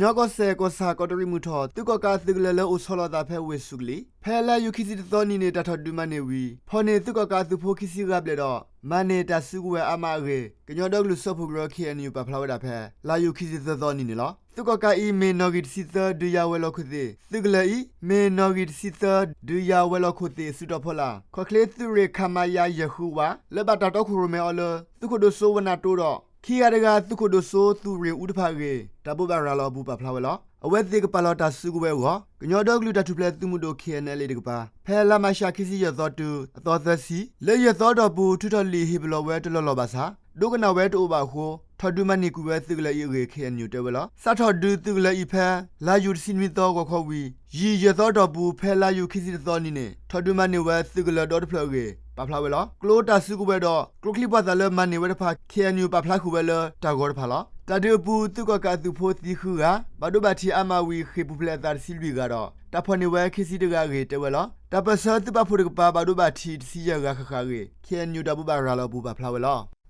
ကညီကီၢ်စဲၣ် ကီၢ်ဆၣ် ကီးတရံးမုၢ်ထီၣ် သုးကီၣ်ကးအသုးကလၢၤလၢအိၣ်ဆီလီၤအသးဖဲဝ့ၢ်စူးကလံး ဖဲလါယူၤခံဆံတသီနံၤန့ၣ် တၢ်ထီၣ်ဒုးမၤန့ၢ်ဝံၤ ဖီၣ်န့ၢ်သုးကီၣ်ကးအသုးဖိခံဆံဂၤဘျဲၣ်ဒီး မၤန့ၢ်တၢ်စုကဝဲၤအါမးအဂ့ၢ် ကညီဒီကလုာ်စၢဖှိၣ်ကရၢ ခ့ၣ်အဲၣ်ယူၣ် ပာ်ဖျါဝဲဒၣ်ဖဲ လါယူၤခံဆံသၢသီနံၤန့ၣ်လီၤ. သုးကီၣ်ကးအံၤ မ့ၢ်နီၣ်ဂံၢ်တဆံသၢ ဒုးယၤဝဲၤလီၢ်ခိၣ်သ့ၣ် သုးကလၢၤအံၤ မ့ၢ်နီၣ်ဂံၢ်တဆံသၢ ဒုးယၤဝဲၤလီၢ်ခိၣ်သ့ၣ် စုတီၤဖီလာ် ခီၣ်ချ့သုးရ့ၣ် ခမရ ယဲၢ်ဃုဝး လၢဘၣ်တၢ်တီခိၣ်ရိၣ်မဲအီၤလၢ သုးခိၣ်ဒိၣ်စိဝနၢ်တိဒီး ခံဂၤတဂၤ သုးခိၣ်ဒိၣ်စိသုးရ့ၣ်အူတဖၣ်အဂ့ၢ် တၢ်ဘိးဘၣ်ရၤလီၤအပူၤပာ်ဖျါဝဲလီၤ. အဝဲသ့ၣ်ကပာ်လီၤတၢ်စုကဝဲၤအဂီၢ် ကညီဒီကလုာ်တၢ်ထူၣ်ဖျဲးသုးမုၢ်ဒိၣ် ခ့ၣ်အဲၣ်ယူၣ် တကပၤ ဖဲလါမးရှးခံဆံယဲၢ်သီတုၤ အသီသၢဆံ လၢယဲၢ်သီအတီၢ်ပူၤ ထုးထီၣ်လံာ်ဟ့ၣ်ပလီၢ်ဝဲတလီၢ်လီၢ်ဘၣ်ဆၣ် ဒိကနၣ်ဝဲတအိၣ်ဘၣ်အဃိ ထီၣ်ဒုးမၤန့ၢ်ကွံာ်ဝဲသုးကလၢၤအံၤအဂ့ၢ် ခ့ၣ်အဲၣ်ယူၣ် တဲဝဲလီၤ. စးထီၣ်ဒုးသုးကလၢၤအံၤဖဲ လါယူၤတဆံနွံသီ ဂီၤခီဝံၤ ယံာ်ယဲၢ်သီအတီၢ်ပူၤ ဖဲလါယူၤခံဆံတသီနံၤန့ၣ် ထီၣ်ဒုးမၤန့ၢ်ဝဲသုးကလၢၤဒီတဖျၢၣ်အဂ့ၢ် ပာ်ဖျါဝဲလီၤ. ကျိတၢ်စုကဝဲၤဒီး ကျိချံပှာ်သၣ်လၢမၤန့ၢ်ဝဲတဖၣ် ခ့ၣ်အဲၣ်ယူၣ် ပာ်ဖျါဃုာ်ဝဲလၢတၢ်ဂီၤတဖၣ်လီၤ. တၢ်ဒုးအပူၤသုးကီၣ်ကးအသုးဖိသံဃုဂၤ, ဘၣ်ဒိဘၣ်ထံးအါမးဝံၤ ဃ့ၢ်ပူၤဖျဲးအသးတဆံလွံၢ်ဂၤဒီး တၢ်ဖီၣ်န့ၢ်ဝဲခံဆံတဂၤအဂ့ၢ် တဲဝဲလီၤ. တၢ်ပၢၢ်ဆၢသုးပာ်ဖှိၣ်တကပၤ ဘၣ်ဒိဘၣ်ထံးတဆံယဲၢ်ဂၤဃၣ်ဃၣ်အဂ့ၢ် ခ့ၣ်အဲၣ်ယူၣ် တၢ်ဘိးဘၣ်ရၤလီၤအပူၤပာ်ဖျါဝဲလီၤ.